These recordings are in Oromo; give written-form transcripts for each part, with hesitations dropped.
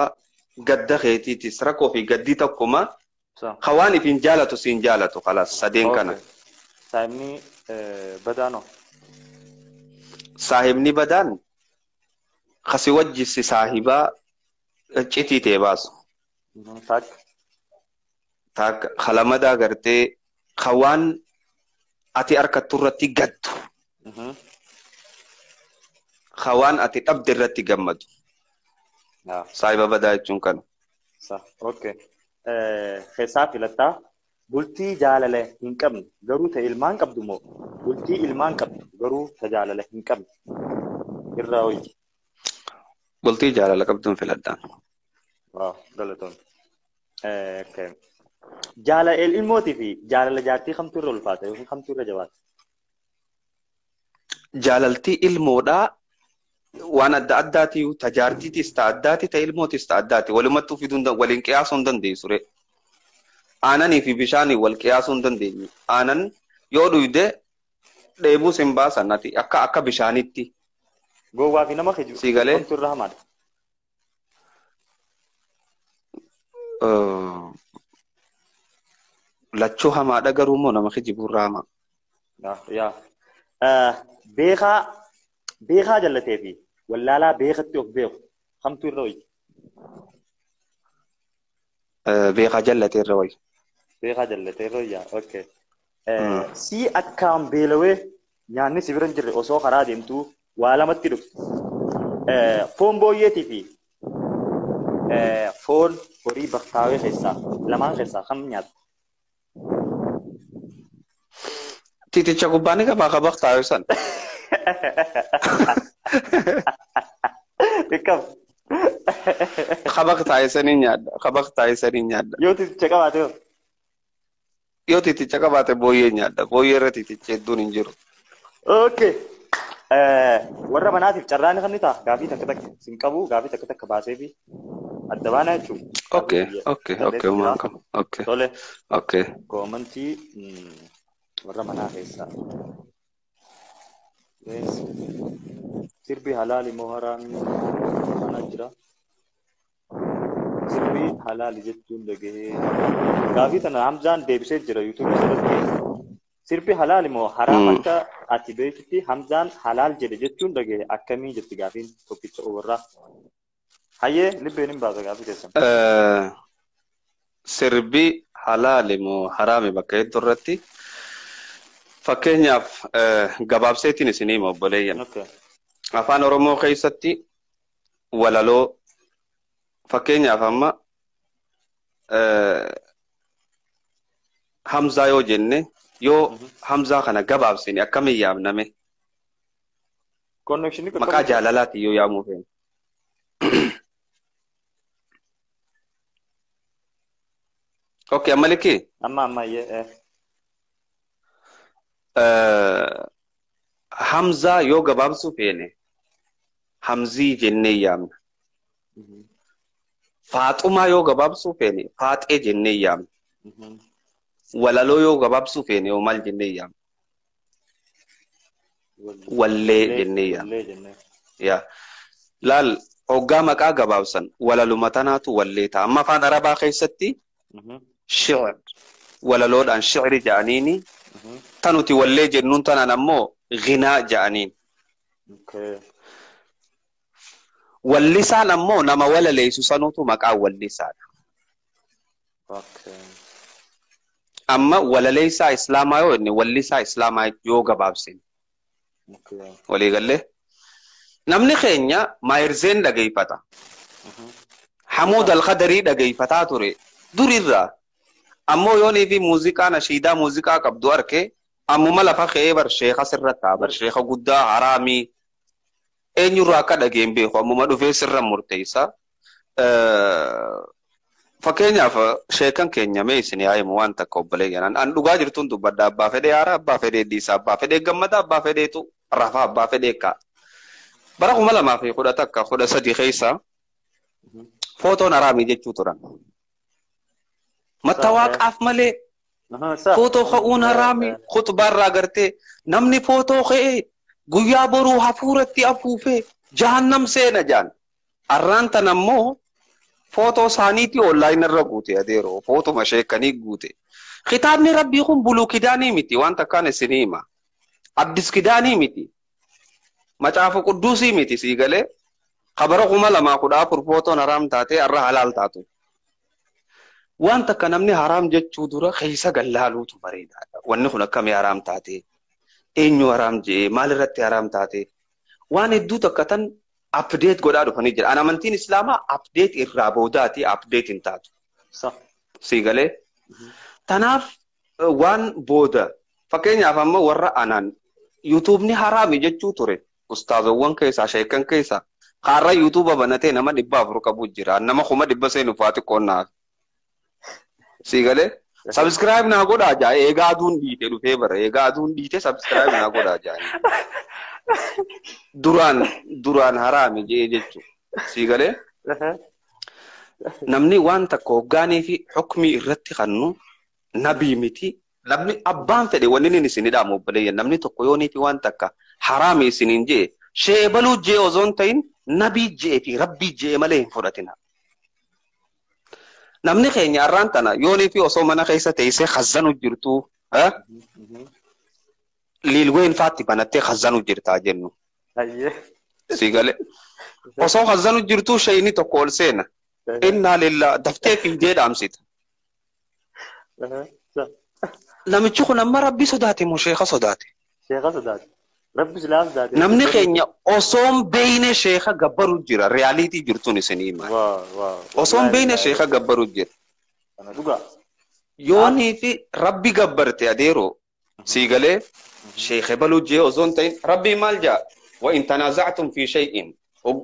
Gadda keetiitis rakkoo fi gaddii tokkuma hawaan ifin jaalatu siin jaalatu khalaas sadeen kana. Saahibni badaanoo. Saahibni badaan kasi wajjisi saahibaa citii ta'e baasu. Takka kalamadaa gartee hawaan ati harkattu irratti gaddu. Hawaan ati dhabde irratti gammadu. Saahiba badaa jechuun kana. Okay. Keessaa filattaa bultii jaalala hin qabne garuu ta ilmaan qabdu moo bultii ilmaan qabdu garuu ta jaalala hin qabne irraa wayyi. Bultii jaalala qabduun filadhaan. Waaw galatoon. Jaalala ilmootii fi jaalala jaartii kamtu irra ulfaata yookiin kamtu irra jabaata? Jaalaltii ilmoodhaa waan adda addaati ta jaartiitis ta addaati ta ilmootis ta addaati walumattuu fiduu waliin qiyaasuu hin dandeessu ree. Aananii fi bishaanii wal qiyaasuu hin dandeenyu. Aanan yoo dhuyde dheebuus hin baasan ati akka akka bishaanitti. Gowwaa fi nama kijibu. Si galee? Kamtu irra hamaadha? Lachuu hamaadha garuu immoo nama kijibu irra hamaa. Yaa. Beekaa beekaa jallatee fi wallaalaa beekatti of beeku kamtu irra wayya? Beekaa jallatee irra wayya. Beekaa jallatee irra wayya. Okay. Si akkaan beelawee nyaanni si bira hin jirre osoo karaa deemtuu waa lamatti dhuftu. Foon booyyeetii fi foon horii baktaawee keessaa lamaan keessaa kam nyaatta? Titicha gubbaa ni qabaa ka baktaawee san. Ikkam. Ka baktaawee sanii nyaadha. Ka baktaawee sanii nyaadha. Yoo titicha qabaate hoo? Yoo titicha qabaate booyyee nyaadha. Booyyee irra titicha hedduun hin jiru. Okay. Warra manaatiif carraan kan ni ta'a. Gaafii takka takka sin qabu gaafii takka takka baasee fi adda baanaa jechuudha. Okay, okay, okay, uumaan qabu. Okay. Tole. Okay. Koomantii warra manaa keessaa. Sirbi halaali moo haraami kana jira. Sirbi halaali jechuun dhagahee gaafii tana Hamzaan deebisee jira yuutuubii irratti. Sirbi halaali moo haraam akka ati beektutti Hamzaan halaal jedhe jechuun dhagahee akkamii jirti gaafiin tokkicha obarraa. Hayyee libbeen hin baasa gaafii keessan. Sirbi halaali moo haraami bakka hedduu irratti fakkeenyaaf gabaabseetiin isinii hima obboleeyyan. Afaan Oromoo keessatti walaloo fakkeenyaaf amma Hamzaa yoo jenne yoo Hamzaa kana gabaabsine akkamiin yaamname? Maqaa jaalalaati yoo yaamuu feene. Okay, amma likkii? Amma amma iyyee. Hamzaa yoo gabaabsuu feene Hamzii jennee yaamna. Faaxumaa yoo gabaabsuu feene Faaxee jennee yaamna. Walaloo yoo gabaabsuu feene yoo maal jennee yaamna? Wallee jennee yaamna. Yaa. Laal hoggaa maqaa gabaabsan walaluma tanaatu wallee ta'a. Amma afaan Arabaa keessatti shi'ir walaloodhaan shi'iri ja'aniini tanuti wallee jennuun tanaan ammoo ghinaa ja'aniin. Wallisaan ammoo nama walaleessu sanuutu maqaa wallisaadha. Amma walaleessaa Islaamaa yoo jenne wallisaa Islaamaa yoo gabaabsine. Waliigallee namni keenya Maayirzeen dhageeffata. Hamuud Alqadarii dhageeffataa ture durirraa. Ammoo yoonii fi muuziqaa nashiidaa muuziqaa qabdu arke ammuma lafa ka'ee bar sheeka sirra ta'a bar sheeka guddaa haraamii eenyurraa akka dhageen beeku ammuma dhufee sirra murteessa. Fakkeenyaaf sheekan keenya mee isin haa himu waan takka obboleeyyan an dhugaa jirtuun dubbadha abbaa fedhee haara abbaa fedhee dhiisa abbaa fedhee gammada abbaa fedheetu rafa abbaa fedhee ka'a. Bara 2011 13 keessa footoon haraamii jechuu turan. Mattawaaqaaf malee footoo ka'uun haraami khutbaarraa gartee namni footoo ka'ee guyyaa boruu hafuuratti afuufee jahannam seena jaan. Arraan tan ammoo Footoo isaaniitii onlaayinii irra guute adeeroo footuma sheekanii guute. Kitaabni rabbii kun buluu kidaanii miti waan takkaan isinii hima. Addis kidaanii miti. Macaafa qudduusii miti sii galee. Kabara 2014 footoon haraam taatee har'a halaal taatu. Waan takka namni haraam jechuu dura keessa gallaaluutu bareedaadha. Wanni kun akkamii haraam taatee? Eenyu haraam je'ee? Maalirratti haraam taatee? Waan hedduu takka tan update godhaa dhufanii jira. An amantiin Islaamaa update irraa boodaati update hin taatu. Sii galee? Tanaaf waan booda fakkeenyaaf amma warra anaan yuutuubni haraami jechuu ture. Ustaazowwan keessaa sheekan keessaa kaarra yuutuuba banatee nama 400 qabu jira. Nama 100,000 seenu faati qonnaaf. Sii galee? Subscribe naa godhaa jaa eegaa aduun dhiite dhufee bara eegaa aduun dhiite subscribe naa godhaa jaa. Duraan haraami jee jechuudha. Sii galee? Namni waan takka hoggaanii fi hukmii irratti kannu nabii miti. Namni abbaan fedhe wanni inni isin hidhaamu obboleeyyan namni tokko yoonii fi waan takka haraami isiniin jee sheebaluu jee osoo hin ta'in nabii jee fi rabbii jee malee hin fudhatina. Namni keenya har'aan tana yoonii fi osoo mana keessa teessee hazzanu jirtu liilween faatti banattee hazzanu jirtaa jennu. Sii galee? Osoo hazzanu jirtuu shayini tokko ol seena. Innaa lillaa daftee fiigdee dhaamsita. Namichi kun amma rabbi sodaate moo sheeka sodaate? Sheeka sodaate. Rabbi silaa sodaate. Namni keenya osoon beeyne sheeka gabbaru jira. Reyaaliitii jirtuun isinii himaa. Osoon beeyne sheeka gabbaru jira. Yoonii fi rabbi gabbarte adeeroo sii galee sheeka baluu jee osoo hin ta'in rabbii maal jaa? Wa in tanaaza'tum fi shay'in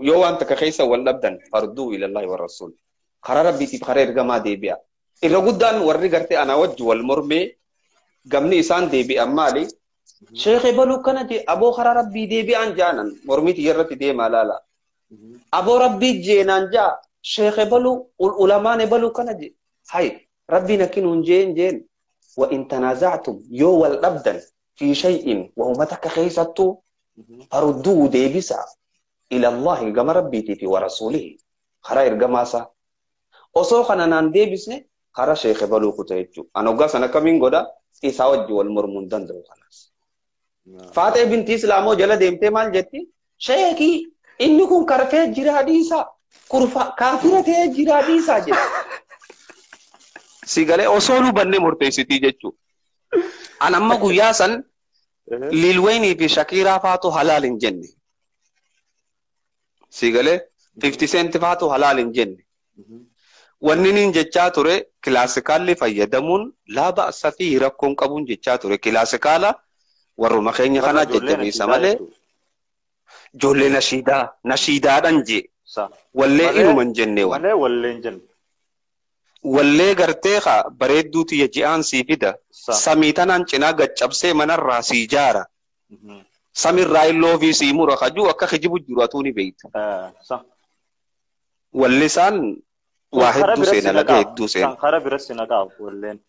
yoo waan takka keessa wal dhabdan farduu ilallaahi wa rasuul. Karaa rabbiitiif karaa ergamaa deebi'a. Irra guddaan warri gartee anaa wajji wal mormee gamni isaan deebi'an maali? Sheekhe baluu kana jee aboo karaa rabbii deebi'an jaanan mormiiti irratti deemaa laala. Aboo rabbii jeenaan jaa sheekhe baluu ulamaan baluu kana jee hay rabbiin akkinuun jeen jeen wa in tanaaza'tum yoo wal dhabdan fi shay'in wahuma takka keessattuu farudduu deebisa ila Allahi gama rabbiitii fi wa rasuulihi karaa ergamaasaa. Osoo kana naan deebisne karaa sheekhe baluu kuta jechuudha. An hoggaa sana akkamiin godha isaa wajji wal mormuu hin danda'u kanaas. Faaxee binti Islaamoo jala deemtee maal jetti? Sheekii inni kun karfee jiraa dhiisaa kurfa kaafira ta'ee jiraa dhiisaa jedhe. Si galee osoo nu bannee murteessitii jechuudha. An amma guyyaa san Lil Wayne fi Shakiraa faatu halaal hin jenne. Si galee 50 Cent faatu halaal hin jenne. Wanni niin jechaa ture kilaasikaalli fayyadamuun laa ba'sa fi rakkoon qabuun jechaa ture. Kilaasikaala warruma keenya kanaa jajjabeessa malee ijoollee nashiidaadhaan jee. Wallee inuma hin jenne waan. Malee wallee hin jenne. Wallee gartee haa bareedduu tiyya ji'aan sii fida. Samii tanaan cinaa gaccabsee manarraa sii jaara. Samirraa illoo fi sii mura kajuu akka kijibu jiru atuu ni beeyta. Wallisaan waa hedduu seena laga hedduu seena. Karaa biras si naqaa walleen.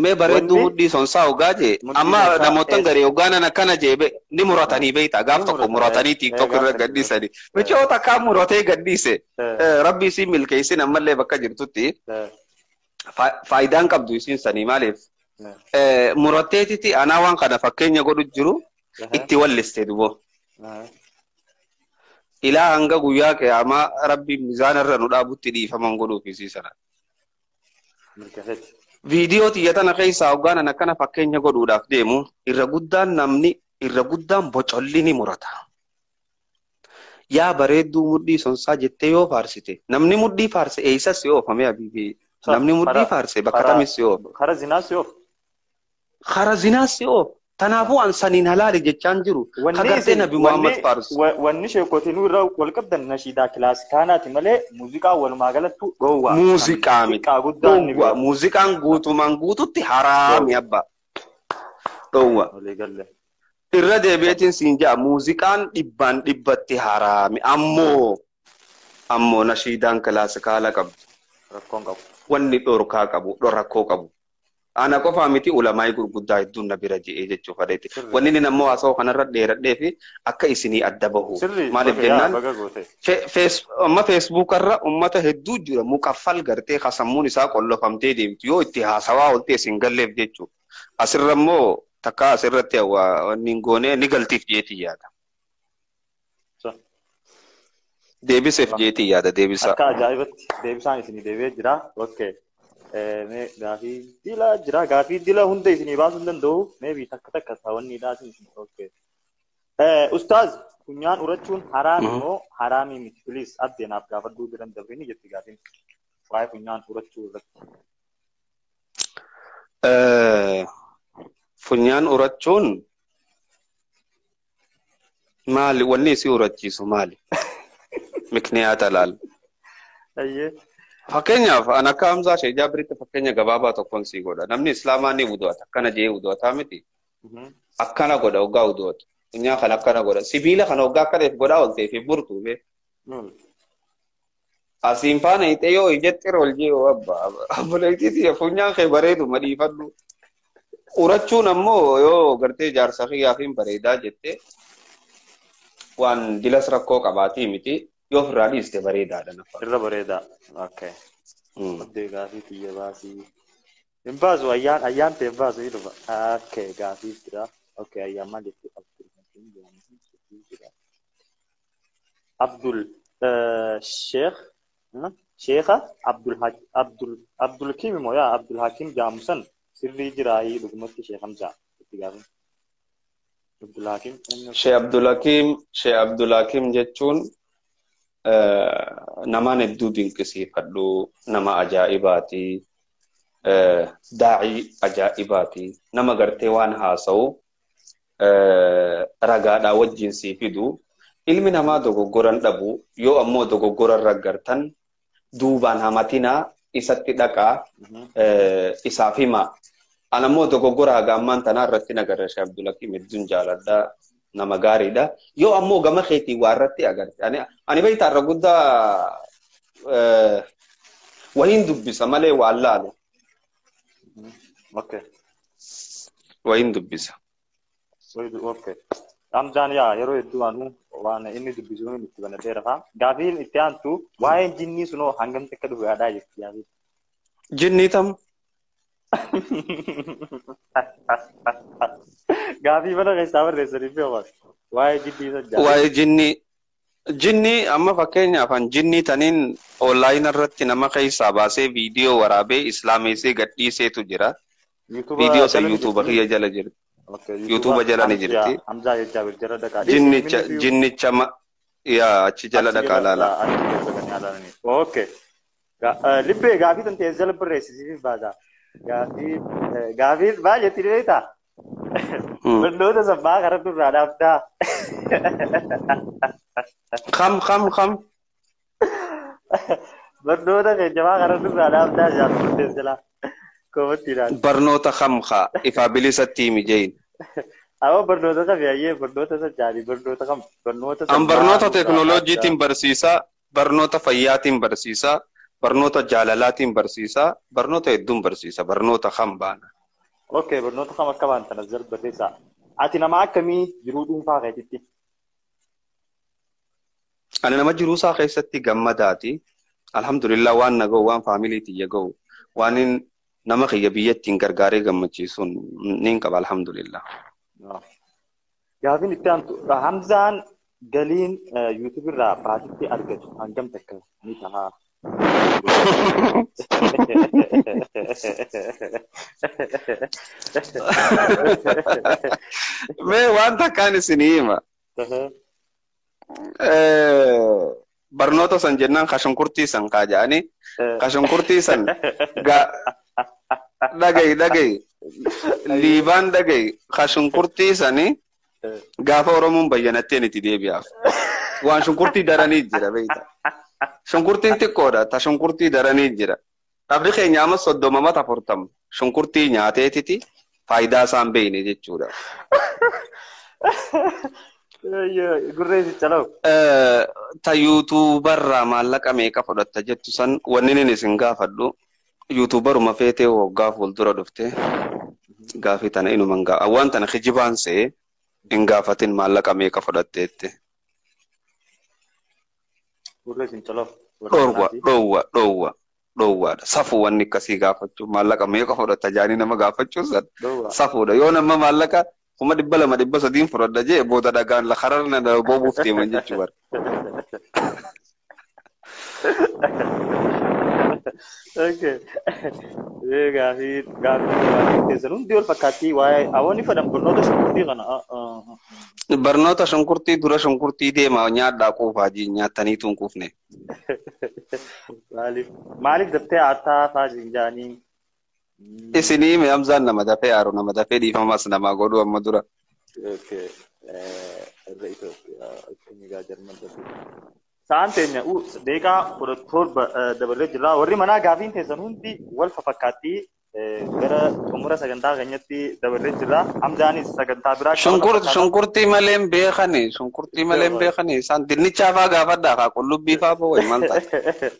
Mee bareedduu mudhii sonsaa ogaa jee amma namoota garee ogaan akkana jee ni muratanii beeyta gaaf tokko muratanii tiiktook irra gadhiisanii. Michoota akkaan muratee gadhiise rabbi isii milkeessin ammallee bakka jirtutti faayidaan qabdu isiin sanii maaliif muratteetiti anaa waan kana fakkeenya godhu jiru itti walliste duboo. Ilaa hanga guyyaa qiyaamaa rabbi mizaana irra nu dhaabutti dhiifaman godhuuf isii sana. Viidiyoo xiyya tana keessaa hoggaanan akkana fakkeenya godhuudhaaf deemu irra guddaan namni irra guddaan bocolli ni murata. Yaa bareedduu mudhii sonsaa jettee yoo faarsite namni mudhii faarse eessas si oofame abiibii. Namni mudhii faarse bakka tamis si oofa. Kara zinaas si oofa. Kara zinaas si oofa. Tanaafuu an saniin halaali jechaan jiru. Kagartee Nabi Muhammad faarsu. Wanni sheekotinuu irra wal qabdan nashiidaa kilaasikaanaati malee muuziqaa walumaa galattu dhoowwaa. Muuziqaa miti. Dhoowwaa. Muuziqaan guutumaan guututti haraami abbaa. Dhoowwaa. Irra deebi'eetiin siin ja'a muuziqaan dhibbaan dhibbatti haraami ammoo nashiidaan kilaasikaala qabdu. Rakkoon qabu. Wanni dhorkaa qabu rakkoo qabu. Ana qofaa miti ulamaa'ii gurguddaa hedduun na bira ji'ee jechuu fadheeti. Wanni inni ammoo haasa'u kanarra dheeradhee fi akka isinii adda bahu. Maaliif jennaan amma feesbuukarra uummata hedduu jira muqaffal gartee sammuun isaa qollofamtee deemtu yoo itti haasawaa ooltee isin galleef jechuudha. Asirra immoo takka asirratti wanni hin goone ni galtiif jeetii yaada. Deebiseef jeetii yaada deebisaa. Akka ajaa'ibatti deebisaan isinii deebi'ee jira. Okay. Gaafii dila jira. Gaafii dila hunda isinii baasuu hin danda'u. Maybe takka takka taawwanni dhaasin isin. Okay. Ustaaz funyaan urachuun haraami moo haraamii miti? Please addee naaf gaafadhuu biran dabrini jetti gaafiin. Waa'ee funyaan urachuu irratti. Funyaan urachuun maali? Wanni isii urachiisu maali? Mikniyaata laal. Fakkeenyaaf an akka Hamzaa Sheekh Jaabiritti fakkeenya gabaabaa tokkoon sii godha. Namni Islaamaa ni wudu'ata. Akkana jee wudu'ataa miti. Akkana godha hoggaa wudu'atu. Funyaan kana akkana godha. Sibiila kana hoggaa akkana if godhaa ooltee fi burtuu bee. Asiin faana hiixee yoo ijatti ol jee abbaa. Obboleettii funyaan kee bareedu madhiifadhu. Urachuun ammoo yoo gartee jaarsa kiyyaaf hin bareedaa jettee waan dilas rakkoo qabaatii miti. Yoo ofirraa dhiiste bareedaadha nafa. Irra bareedaa. Okay. Addee gaafii kiyya baasii. Hin baasu ayyaan ayyaan ta'e hin baasu ni dhufa. Okay gaafii jira. Okay ayyaan maal jettee Abdul Sheekh Sheekha Abdul Abdul Abdul Kim moo yaa Abdul Hakim Jaamusan sirrii jiraayii dhugumatti Sheekh Hamzaa itti gaafii. Abdul Hakim. Sheekh Abdul Hakim Sheekh Abdul Hakim jechuun namaan hedduu dinqisiifadhu, nama ajaa'ibaati, daa'ii ajaa'ibaati, nama gartee waan haasa'u ragaadhaa wajjin sii fidu. Ilmi namaa dogoggoran dhabu yoo ammoo dogoggoran raggartan duubaan hamatinaa isatti dhaqaa isaaf himaa. An ammoo dogoggora haga ammaan tanaa irratti nagarra Sheekh Abdul Hakim hedduun jaaladha. Nama gaariidha. Yoo ammoo gama keetii waa irratti agarte. Ani beektaa irra guddaa wahiin dubbisa malee waan laalu. Okay. Wahiin dubbisa. Okay. Hamzaan yaa yeroo hedduu waan inni dubbisuun itti banadheera faa. Gaafiin itti aantu waa'een jinnii sunoo hangamti akka dhugaadhaa jetti gaafiin. Jinnii tam? Gaafii mana keessaa barreessanii fi homaa. Waa'ee jinnii san jaalladha. Waa'ee jinnii. Jinnii amma fakkeenyaaf an jinnii taniin onlaayinii irratti nama keessaa baasee viidiyoo waraabee islaameessee gadhiiseetu jira. Viidiyoo san yuutuuba kiyya jala jirti. Yuutuuba jala ni jirti. Hamzaa Jaabir jala dhaqaa. Jinnicha jinnicha yaa achi jala dhaqaa laala. Okay. Libbee gaafii tan ta'e jala barreessisiif baasaa. Gaafii gaafii baay'eetti ni beektaa? Barnoota sabbaa karaa durraa dhaabdaa. Kam kam kam. Barnoota keenya karaa durraa dhaabdaa jaallatee jala. Koomatti ilaali. Barnoota kam kaa ifaa bilisatti himi jeyin. Awwa barnoota kam yaayyee barnoota sajjaali barnoota kam barnoota. An barnoota teekinooloojiitiin barsiisaa, barnoota fayyaatiin barsiisaa, barnoota jaalalaatiin barsiisaa, barnoota hedduun barsiisa, barnoota kam baana. Okay, barnoota kam akka baantan as jala barreessaa. Ati nama akkamii jiruu dhuunfaa keetitti? Ani nama jiruu isaa keessatti gammadaati. Alhamdulillah waan na ga'u, waan faamilii tiyya ga'u, waan nama kiyya biyyattiin gargaaree gammachiisuun niin qaba alhamdulillah. Gaafiin itti aantu Hamzaan galiin yuutuub irraa baatitti argatu hangam takka ni ta'a? Mee waan takkaan isinii hima. Barnoota san jennaan kashunkurtii san kaa jedhanii kashunkurtii san dhagayi dhagayi liibaan dhagayi kashunkurtii sanii gaafa Oromoon bayyanatteen itti deebi'aaf. Waan shunkurtii daranii jira beektaa. Shunkurtiin xiqqoodha. Ta shunkurtii daranii jira. Dhabri keenya amma 30 mata 40 shunkurtii nyaateetiti faayidaa isaan beekne jechuudha. Ta yuutuubarraa maallaqa meeqa fudhatta jettu san wanni inni isin gaafadhu Yuutuubaruma feetee waggaa fuuldura dhufte gaafii tana inuman gaa waan tana kijibaan se'ee hin gaafatin maallaqa meeqa fudhatteette. Dhoowwa dhoowwa dhoowwa dhoowwaadha. Safuu wanni akkasii gaafachuu maallaqa meeqa fudhatta jaanii nama gaafachuu san safuudha. Yoo nama maallaqa 200,000 300,000 fudhadha jee booda dhagaan lakararna boobuuf deeman jechuu bara. Okay. Gaafii gaafii keessan hundi wal fakkaatti waa'ee hawaasni fedhan barnoota shunkurtii kana. Barnoota shunkurtii dura shunkurtii deema nyaadhaa quufaa jii nyaataniitu hin quufne. Maaliif maaliif daftee aartaa fa'aa jiin jaanii? Isinii mee Hamzaan nama dafee aaru nama dafee dhiifamas namaa godhu amma dura. Okay. Irra Itoophiyaa akkamii Jarman dafee. Sa'aan teenya daqiiqaa 17 dabalee jira. Warri manaa gaafiin teessan hundi wal fakkaattii gara xumura sagantaa keenyatti dabalee jira. Hamzaanis sagantaa biraa. Shunkurtii malee hin beekani. Shunkurtii malee hin beekani. Isaan dinnichaa fa'aa gaafadhaa kaa qullubbii fa'aa boo'e maal taate.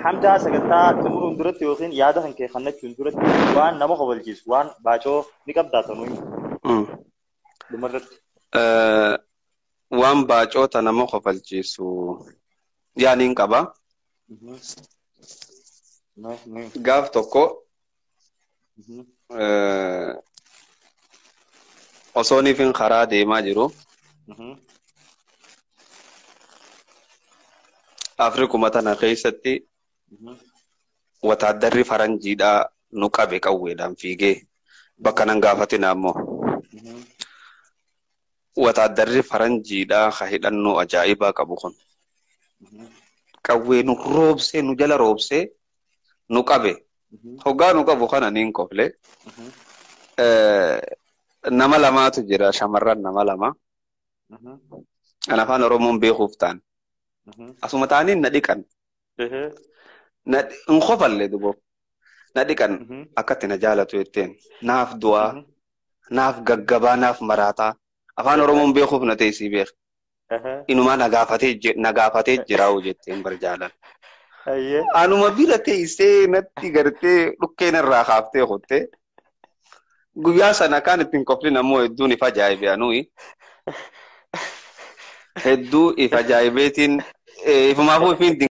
Hamzaa sagantaa xumuruun duratti yookiin yaada kan kee kennachuun duratti waan nama kobalchiisu waan baacoo ni qabdaa sanuu dhumarratti. Waan baacoota nama kofalchiisu yaaniin qaba. Gaaf tokko osoo nifin karaa deemaa jiru Afrikuma tana keessatti wataaddarri faranjiidhaa nu qabe qawweedhaan fiigee bakka nan gaafatin ammoo. Wataaddarri faranjiidhaa ka hidhannoo ajaa'ibaa qabu kun qawwee nu roobsee nu jala roobsee nu qabe. Hoggaa nu qabu kana niin kofle. Nama lamaatu jira shamarran nama lama. An afaan Oromoon beekuuf ta'an. Asuma ta'anii na dhiqan. Hin kofalle dubo. Na dhiqan akkatti na jaalatu jetteen. Naaf du'aa, naaf gaggabaa, naaf maraataa. Afaan Oromoon beekuuf na teessii beek. Inumaa na gaafatee jiraa'u jetteen bar jaalan. Anuma bira teessee natti gartee dhukkeen irraa kaaftee qottee. Guyyaa sana kan ittiin koflin ammoo hedduun ifa ajaa'ibe anuyi. Hedduu ifa ajaa'ibeetiin ifumaafuu ifiin